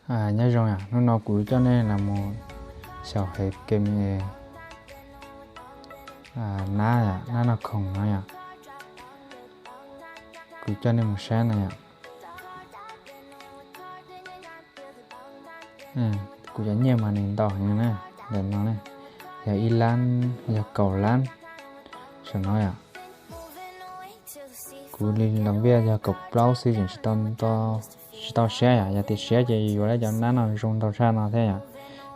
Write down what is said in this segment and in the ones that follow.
Nyob zoo yom, hnub no kuv coj nej los mus xyaum hev game nab, nab noj khoom no yom. Kuv coj nej mus saib no yom. Kuv cov nyiaj mas nws ntau heev na, ntawm no na, yog ib lab, yog kaum lab saum no yom. Kuv li los viaj yog kaum plaub xwb, tseem tsis tau siab yom. Yog tias siab ces yuav lawv cov nab no zoo ntau tshaj no thiab yom.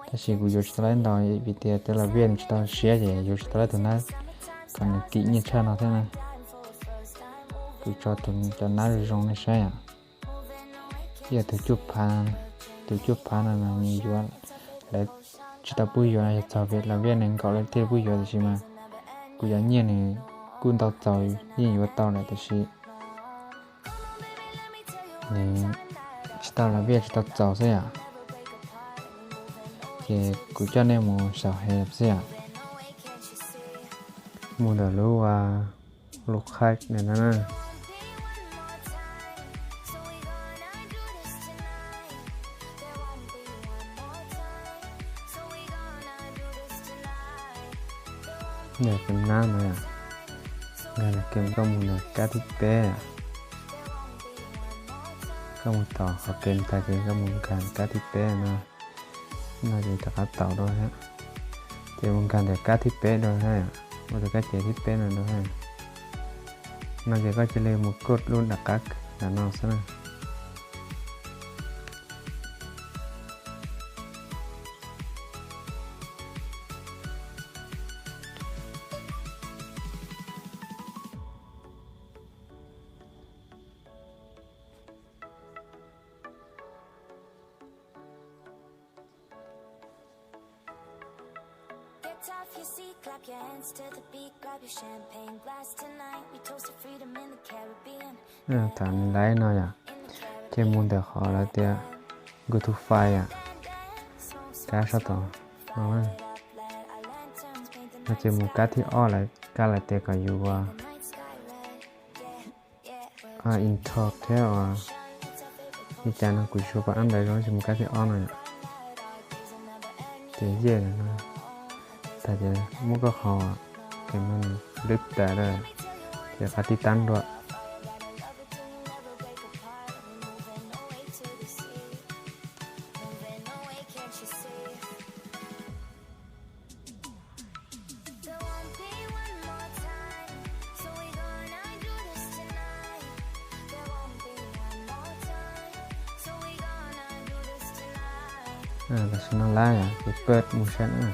Tab sis kuv yuav tsis tau lawv ntau vim tias twb los viaj nws tsis tau siab ces yuav tsis tau lawv tus nab kom nws kim nyiaj tshaj no thiab na. Kuv tso tus cov nab zoo nej saib yom. Yog tus cuaj phav, tus cuaj phav no nws yuav, lawv tsis tau pub yuav, yog txog los viaj nees nkaum lawv thiaj li pub yuav, tiam sis mas kuv cov nyiaj nws kuj ntau txaus, yeej yuav tau lawm tiam sis nws tsis tau los viaj tsis tau txaus xwb yom. Ces kuv coj nej mus xyaum hev xwb yom. Mus ntawm lub, lub qhaib ntawm no na. Ntawm tus nab no, nkag ntawm game koj mus ntawm kab thib peb. Koj mus tom qhov game tag ces koj mus nkag kab thib peb no. No ces rov qab tau dua thiab. Ces mus nkag ntawm kab thib peb dua thiab, ua tus kab cev thib peb no dua thiab. No ces koj cia li mus koj lub nram qab ntawm no xwb na. Thaum nws laib no yom, ces mus ntawm qhov lawv tias Go to Five yom, kab sab tod no. No ces mus kab thib ob lawm, kab lawv tias kom yus ua intro thiab ua li cas no, kuv tsis paub ab ntawv zoo tab sis mus kab thib ob no yom. Ces yeej no, tag ces muab koj qhov game no lwb tas lawm, ces qab thib tab dua. Tam sim no lab yom, ces pawg mus saib na.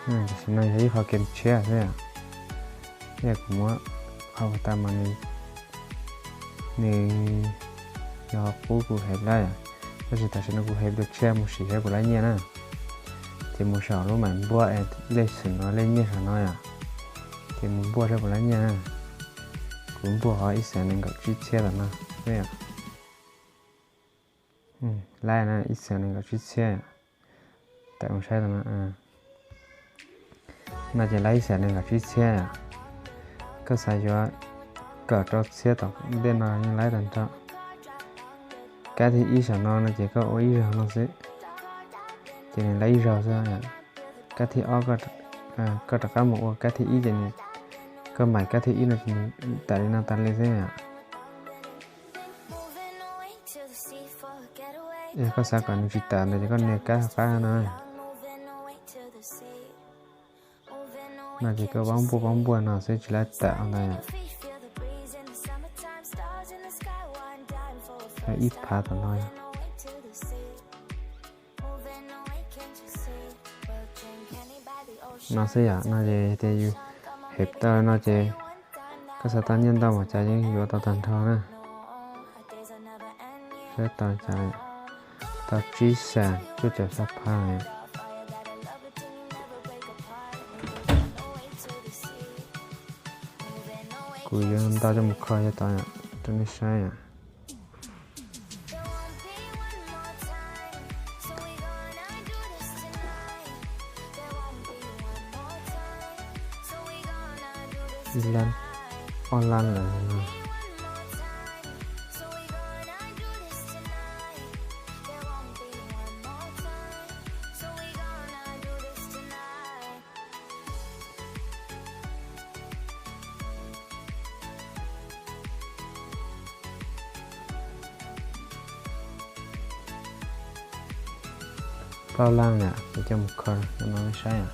Tam sim no yog ib qho game tshiab xwb yom. Yog kuv muab qhov tas mas nws yog qub kuv hev lab yom. Tab sis tam sim no kuv hev dua tshiab mus sim saib puas lab nyiaj na. Ces mus saum lub maim npuaj es lej xwm no lej nyiaj saum no yom. Ces mus npuaj saib puas lab nyiaj na. Kuv npuaj qhov ib xees nees nkaum tsib txhiab tam no xwb yom. Lab na, ib xees nees nkaum tsib txhiab yom. Tam mus saib tam no. No ces lab ib xees nees nkaum tsib txhiab yom. Koj xav yuav kaum rau txhiab tom ntej no yeej lab tag nrho. Kab thib ib saum no no ces koj ua ib zaug no xwb, ces nws lab ib zaug xwb. Kab thib ob, koj rov qab mus ua kab thib ib ces nws, koj maim kab thib ib no ces nws tawm li no tas li xwb yom. Yog koj xav kom nws tsis tawm ntawd ces koj nias kab hauv qab no. No ces koj paub npuaj paub npuaj no xwb tsis lab tawm ntawd. Ib phav tom no. No xwb yom, no ces tias yus hev tau no ces koj xav tau nyiaj ntau mas cas yeej yuav tau tag nrho na. Saib tau cas, tau tsib xees cuaj caum xya phav. Kuv yuav ntau coj mus kho yog tau yom, rau nej saib yom. Ib lab Ob lab lawm no. Plaub lab yom, kuv coj mus kho cov no saib yom.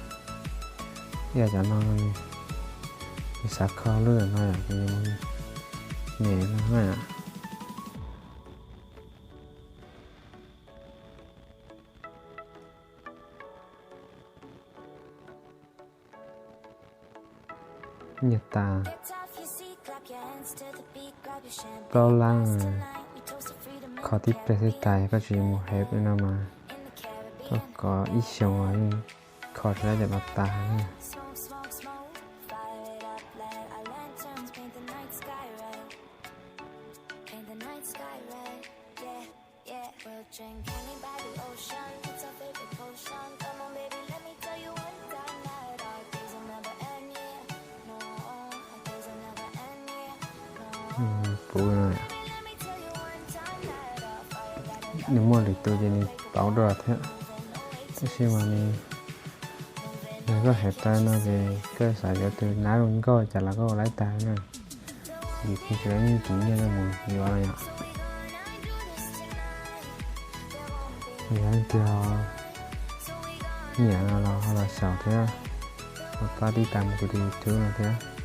Ib yam cov no, nws xav kho lub ntawm no yom, kuv yuav mus nyem no na yom. Nyem tas plaub lab, kho tib pliag xwb tas, koj tsis mus hais no mas koj kov ib xyoos los yeej kho tsis tau cov no tas na. Puv no, nws muaj lwm tus ces nws pauv dua thiab. Tab sis mas nws, yog koj hais tau no ces koj xav yuav tus nab zoo nkauj cas los koj ua laib tag na. Vim kuv tsis tau nyiaj, kuv nyiaj no mus yuav no yom. Yog leej twg ho nyiam no los ho los xyaum thiab, ho pab tib tas mus kuv tus YouTube no thiab.